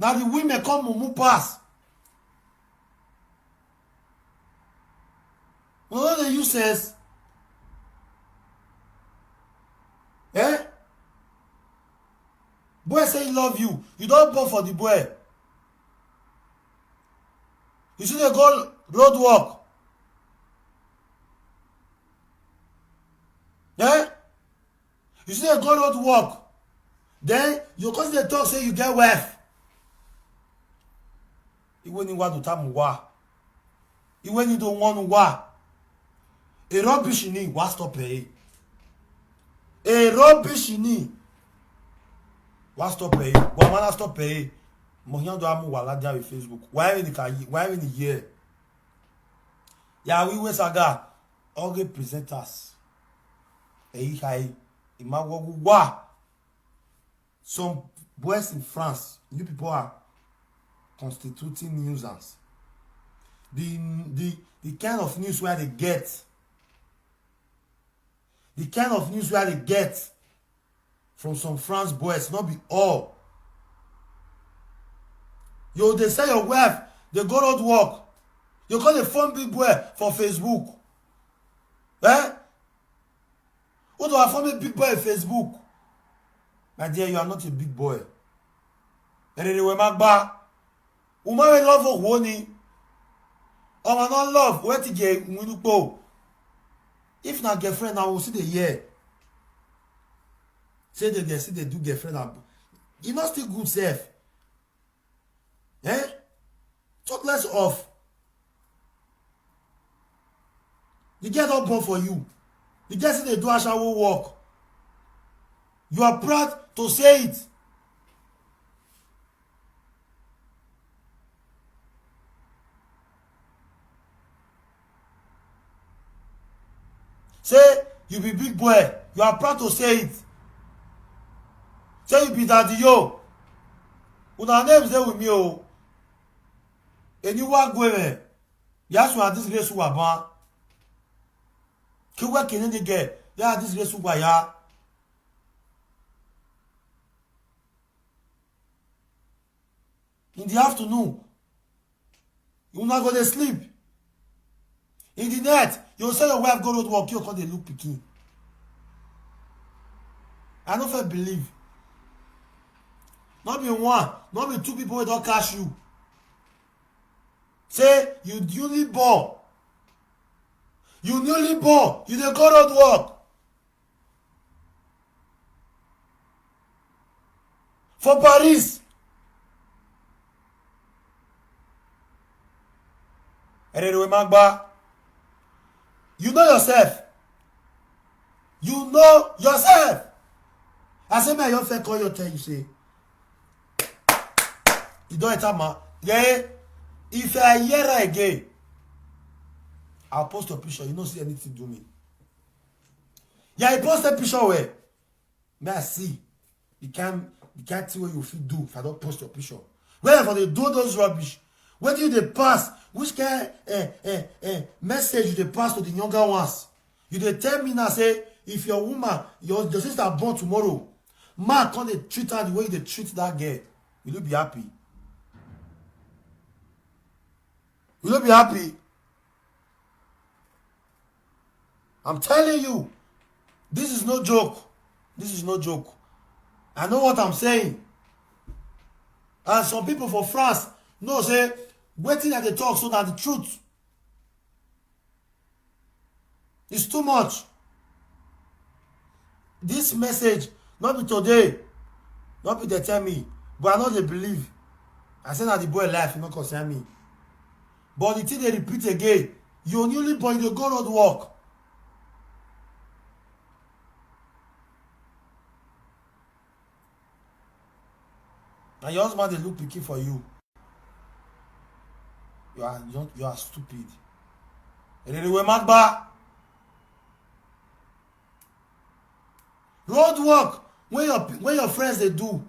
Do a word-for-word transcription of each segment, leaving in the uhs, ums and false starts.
Na the women come mumu pass. Una no dey use sense. Eh? Boy say he love you. You don born for the boy. You still dey go road work. Eh? You still dey go road work. Then you come dey talk say you get wife. Iwe ni wa do tamu wa. Iwe ni do wonu wa. E rubbish ni wa stop e. E rubbish ni wa stop e. Wa mana stop e. Mo yan do amu wa la dia with Facebook. Why we ka why we here? Ya we we saga. All the presenters. E hi. Ima wo wa. Some boys in France, you people are constituting nuisance. The the the kind of news where they get, the kind of news where they get from some France boys, not be all. You they say your wife, they go road work. You call a phone big boy for Facebook. Eh? What do I form a big boy on Facebook? My dear, you are not a big boy. Erere we magba. Uma we love for woni. Oma no love. Where to get winupo? If na girlfriend, I will see the year. Say the girl, see they do girlfriend. Ab- You not still good self. Eh? Talk less of. The girl don born for you. The girl still dey do ashawo work. You are proud to say it. Say you be big boy. You are proud to say it. Say you be daddy yo. Una names dey with me o. Eniwa gwere. Yasu a disgrace wa ba. Kiwa kene de ge. Ya disgrace wa ya. In the afternoon, you not go to sleep. In the night, you say your wife go road work, you come dey look pikin. I no fit believe. Not be one, not be two people wey don catch you. Say you newly born. You newly born. You dey go road work. For Paris. Erere we magba. You know yourself. You know yourself. I say, man, your friend call you, tell you, say, you don't enter, man. Yeah, if I hear her again, I'll post your picture. You don't see anything do me. Yeah, I post a picture where may I see the kind, the kind thing wey you fit do if I don't post your picture. Where for they do those rubbish? Where do you dey pass? Which kind uh, uh, uh, message you dey pass to the younger ones? You dey tell me now say if your woman, your, your sister born tomorrow, man come dey treat her the way you dey treat that girl, will you be happy? Will you be happy? I'm telling you, this is no joke. This is no joke. I know what I'm saying. And some people for France know say wetin I dey talk so na the truth. It's too much. This message, not be today, not be they tell me, but I know they believe. I say na the boy life, e no concern me. But the thing they repeat again, you newly born, you dey go road work. And your husband dey look pikin for you. You are young, you are stupid. Erere we magba. Road work when your when your friends dey do,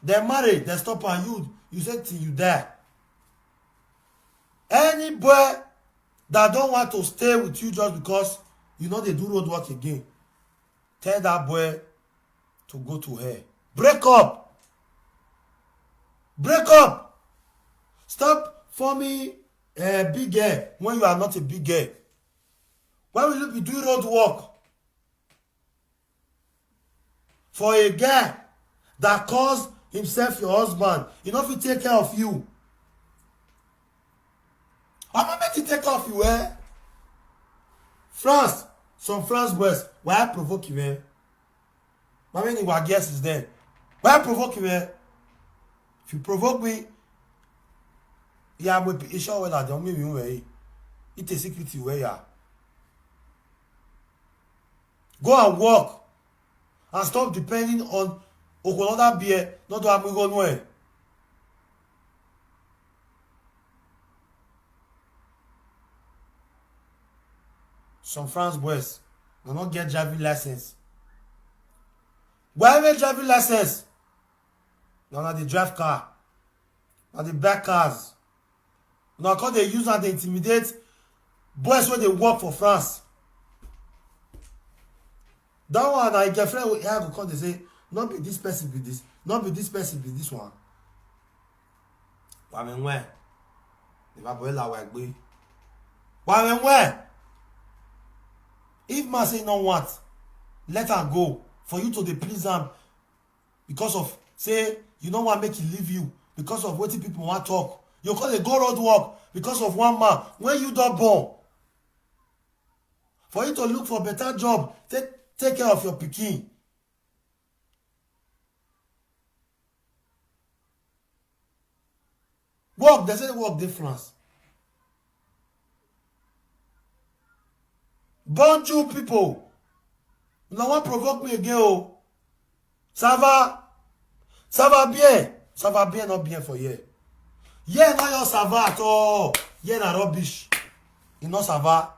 they marry, they stop and you you say till you die. Any boy that don't want to stay with you just because you know they do road work again, tell that boy to go to hell. Break up. Break up. Stop forming a big girl when you are not a big girl. Why will you be doing road work for a guy that calls himself your husband? He no fit take care of you. How am I meant to take care of you, eh? France, some France boys, why I provoke you, eh? Why many were guests is there? Why I provoke you, eh? If you provoke me, yeah, I'm a sure well that don't mean you, eh? It's a secret you, eh? Yeah. Go and work and stop depending on Okolonda beer, not to have me go nowhere. Some France boys, they not get driving license. Why make driving license? Now, now they drive car. Now they buy cars. Now, come they use and they intimidate boys when they work for France. That one, I get friend with hair go come, they say, "Not be this person be this, not be this person be this one." Why me when? If I boil our way, why me when? If man say no want, let her go. For you to dey please am because of say you no want make he leave you, because of wetin people wan talk, you come dey go road work because of one man when you don born. For you to look for better job, take take care of your pikin. Work, they say work dey France. Bonjour, people. Una wan provoke me again, oh. Ça va? Ça va bien? Ça va bien, not bien for here. Yeah, not your ça va at all. Yeah, na rubbish. You know ça va.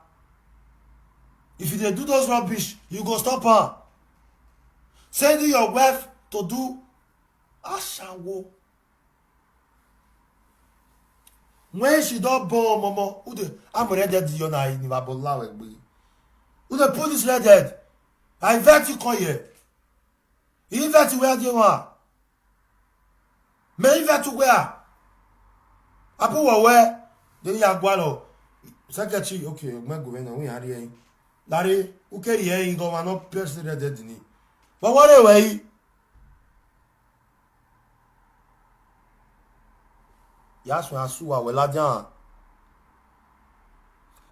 If you dey do those rubbish, you go stop am. Send your wife to do ashawo. When she don born, momo, who dey, I'm ready to you na in Babola we gbe. Who dey put this red head? I invite you come here. You invite you where dey one. Me invite you where? Abu wa where? Then you are gwalo. Secretary, okay, my governor, we are here. Larry, who carry here? You go man up person red head ni. But what way? Yes, we are sure we la jan.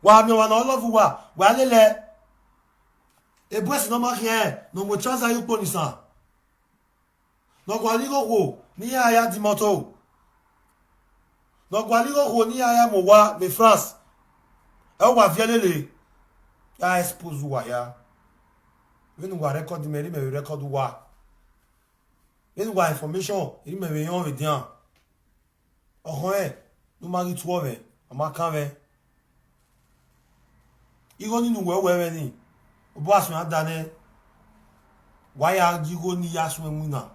Wa mi wa no love wa. Wa lele. E boys no ma here. No mo chance you pon san. No kwa ligo ho. Ni ya ya di moto. No kwa ligo ho ni ya ya mo wa me France. E wa vielele. Ya expose wa ya. When we record me, me record wa. When we information, me me yon we dian. Ọkàn ẹ̀ ló máa rí tú ọ̀rẹ́, ọmọ kan rẹ̀. Irọ́ nínú wẹ́wẹ́ rẹ ni. Ọbọ̀ àsùn àdáni. Wáyà jíro ní yasùn ẹ̀mú náà.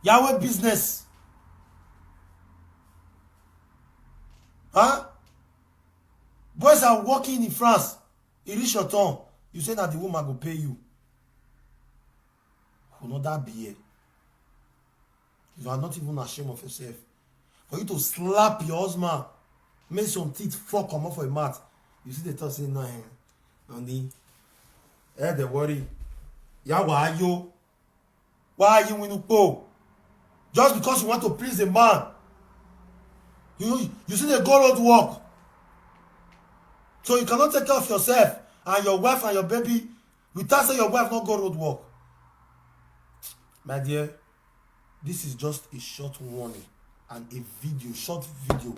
Yahweh business. Huh? Boys are working in France. E reach your turn. You say na the woman go pay you. Another beer. You are not even ashamed of yourself. For you to slap your husband, make some teeth fall comot for your mouth. You see the talk say no, eh? Nandi, eh, they worry. Ya wa yo. Why are you in Upo? Just because you want to please a man. You you see the go road work. So you cannot take care of yourself and your wife and your baby without say your wife not go road work. My dear, this is just a short warning and a video, short video.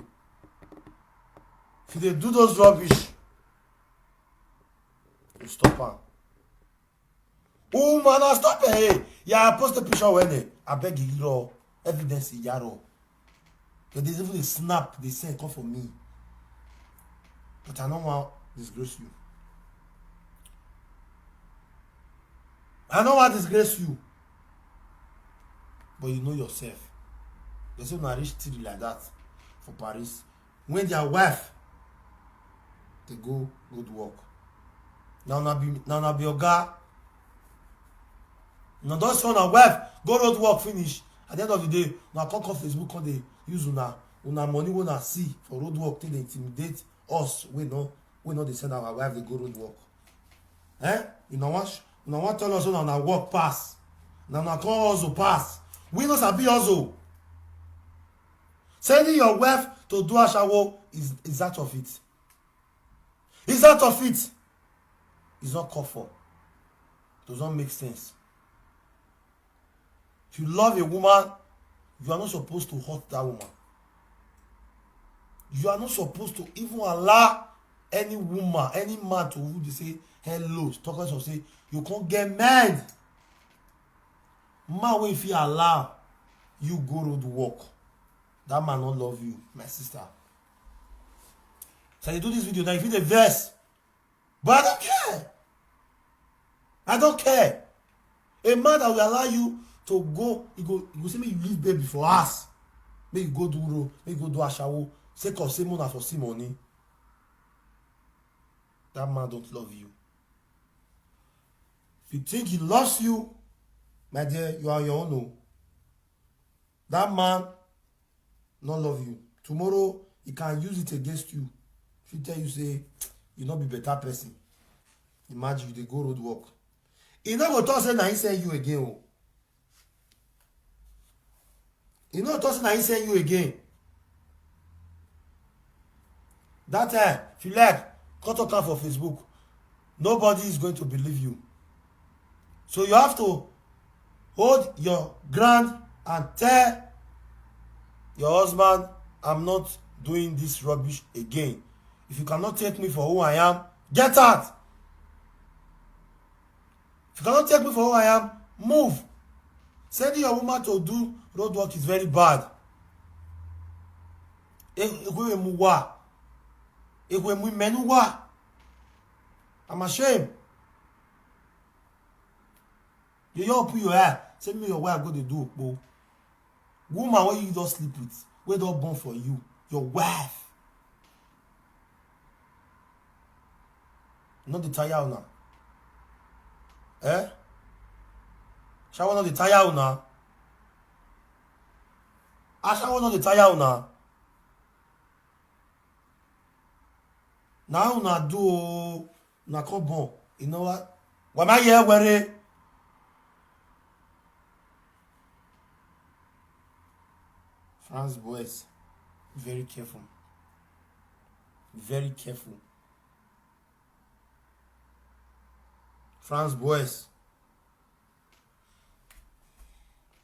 If you dey do those rubbish, you stop am. Oh man, I stop it. Hey, yeah, I post a picture when eh, I beg you, raw evidence, yaro. They dey even dey snap, they send come for me. But I don't want disgrace you. I don't want disgrace you. But you know yourself. They say una reach three like that for Paris. When their wife they go road work. Now na be now na be oga. Now don't show na wife go road work finish. At the end of the day, una come come Facebook, come dey use una, una money wey una see for road work take dey intimidate us wey no, wey no dey send our wife dey go road work. Eh? Una wan sh-, una wan tell us una, una work pass. Na una come hustle pass. We no sabi hustle. Sending your wife to do ashawo is, is out of it. Is out of it. It's not called for. Does not make sense. If you love a woman, you are not supposed to hurt that woman. You are not supposed to even allow any woman, any man to who dey say hello, talk less of say you can't get mad. Man, wey fit allow you go road work, that man no love you, my sister. So you do this video now, if you dey vex, but I don't care. I don't care. A man that will allow you to go, he go, he go say, "Make you leave baby for us. Make you go do road, make you go do ashawo. Sake of say una for see money." That man don't love you. If you think he loves you, my dear, you are your own o. That man no love you. Tomorrow, he can use it against you. If he tell you say you no be better person, imagine you dey go road work. He no go talk say na he send you again o. He no talk say na he send you again. That time, if you like, come talk am for Facebook. Nobody is going to believe you. So you have to hold your ground and tell your husband, "I'm not doing this rubbish again. If you cannot take me for who I am, get out. If you cannot take me for who I am, move." Sending your woman to do road work is very bad. E-, ekwe mu wa. Ekwe mu menu wa. I'm ashamed. You just open your eye, say, "Me, your wife go dey do okpo." Woman wey you just sleep with, wey don born for you, your wife. No dey tire una. Eh? Shower no dey tire una. Ashawo no dey tire una. Na una do o, una come born. You know what? Why am I here, worry? France boys, very careful. Very careful. France boys,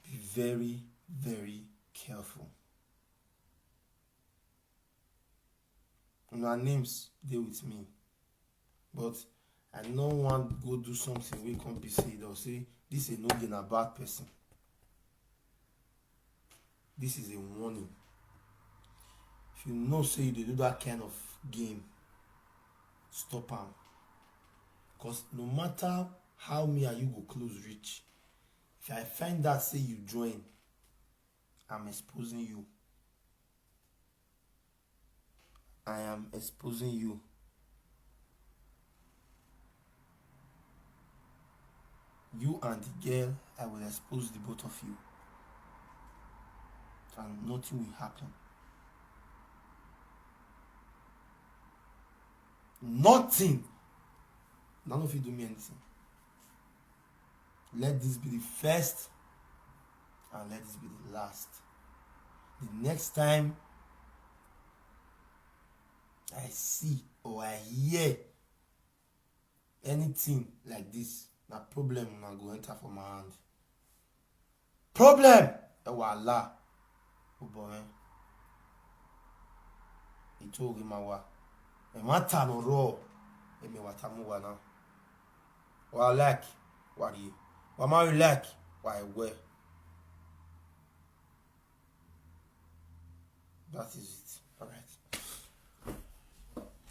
be very, very careful. Una names dey with me, but I no wan go do something wey come be say dem say this Enoge na bad person. This is a warning. If you know say you dey do that kind of game, stop am. 'Cause no matter how me and you go close reach, if I find out say you join, I'm exposing you. I am exposing you. You and the girl, I will expose the both of you. And nothing will happen. Nothing. None of you do me anything. Let this be the first and let this be the last. The next time I see or I hear anything like this, na problem una go enter for my hand. Problem! Ẹ wàhálà. Ó bọ̀ ẹ́. Ìtò orí máa wà. Ẹ má tà lọ́rọ̀. Èmi wà tá mú wà náà. Wà á like, wà á rí. Wà á má rí like, wà á wẹ̀. That is it. All right.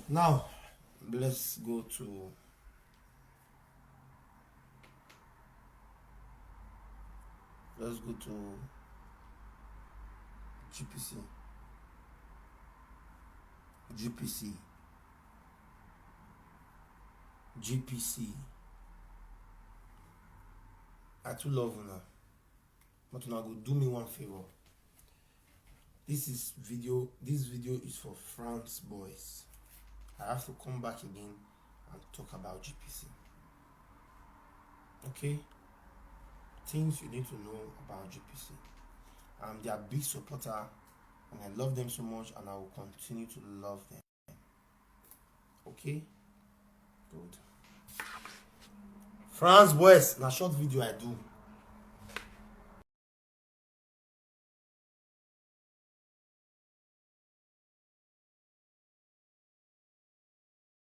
Now, let's go to, let's go to G P C. G P C. G P C. I too love una. but una go do me one favor. This is video. This video is for France boys. I have to come back again and talk about G P C. Okay? Things you need to know about G P C. I'm their big supporter, and I love them so much, and I will continue to love them. Okay? Good. France boys, na short video I do.